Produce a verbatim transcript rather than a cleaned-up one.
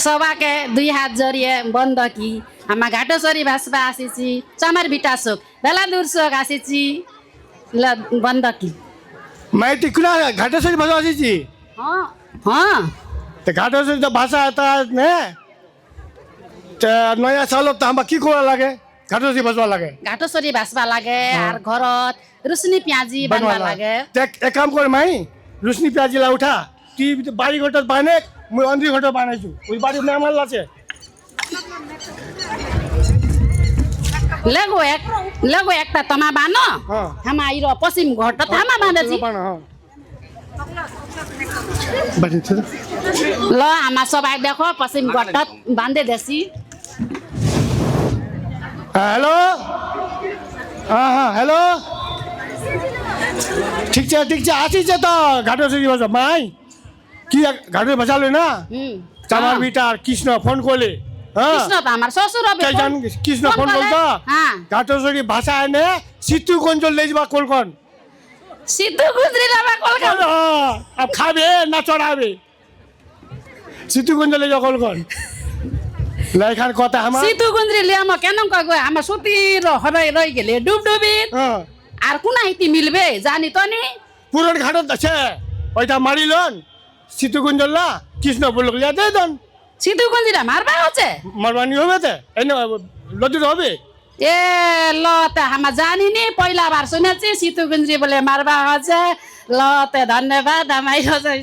সবাকে দুই হাত জড়িয়ে বন্দকি। আমা ঘাটসরি ভাষবা আসিছি, চামার ভিটা চোক, বেলা দূর চোক আসিছি, ল-, বন্দকি। মাই তি কুনা ঘাটসরি ভাষা আসিছি? হ্যাঁ, হ্যাঁ। তে ঘাটসরি তো ভাষা এতা নে? তে নয়া চাউলত তো আমা কি করা লাগে? ঘাটসরি ভাষবা লাগে। ঘাটসরি ভাষবা লাগে, হ্যাঁ। আর ঘরত রুসনি পিয়াজি বানবা লাগে। দেখ, এক কাম কর মাই, রুসনি পিয়াজি লা উঠা। তুই বাড়ি ঘরত বানেক, মুই অন্দ্রি ঘরত বানাইছু। ওই বাড়ি মেহমান আছে। লেগো এক, লেগো একটা তমা বানো। হ্যাঁ। হামা ইরো পশ্চিম ঘরত হামা বানাইছি। বানা, হ্যাঁ। বানাইছি। ল, আমা সবাই দেখো, পশ্চিম ঘরত বান্ধে দেছি। হ্যাঁ, হ্যালো। হ্যাঁ, হ্যাঁ, হ্যালো। ঠিক আছে, ঠিক আছে, আসিছে তো, ঘাটসরি ভাষা, মাই। কি এক-, ঘাটসরি ভাষা লই না? হুম। চামার ভিটার কৃষ্ণ ফোন করলে, হ্যাঁ? কৃষ্ণ তো আমার শ্বশুর হবে। কে ফোন, জান কৃষ্ণ ফোন ফোন করলে? করতো? হ্যাঁ। ঘাটসরি ভাষা এনে সিতুগঞ্জ লেজবা কলকন। সিতুগঞ্জ লেজবা কলকন। হ্যাঁ, আব খাবে না চড়াবে? সিতুগঞ্জ লেজবা কলকন। লাইখান কথা আমার। সিতুগঞ্জ লেজবা কেন কয় গো? আমার সতীর হরাই রই গেলে ডুবডুবি। হ্যাঁ। আর কোন আইতি মিলবে? জানি তো নি। পুরন ঘাটত আছে। ওইটা মারিলন। সিতুগঞ্জলা, কৃষ্ণ বুলক লিয়া দে দন। সিতুগঞ্জিরা মারবা হচ্ছে? মারবানি হবে তে? এই না, লদির হবে? এ, ল তে, আমা জানি নি, পয়লা বার শুনেছি সিতুগঞ্জি বলে মারবা হচ্ছে। ল তে, ধন্যবাদ, আমাই হচ্ছে।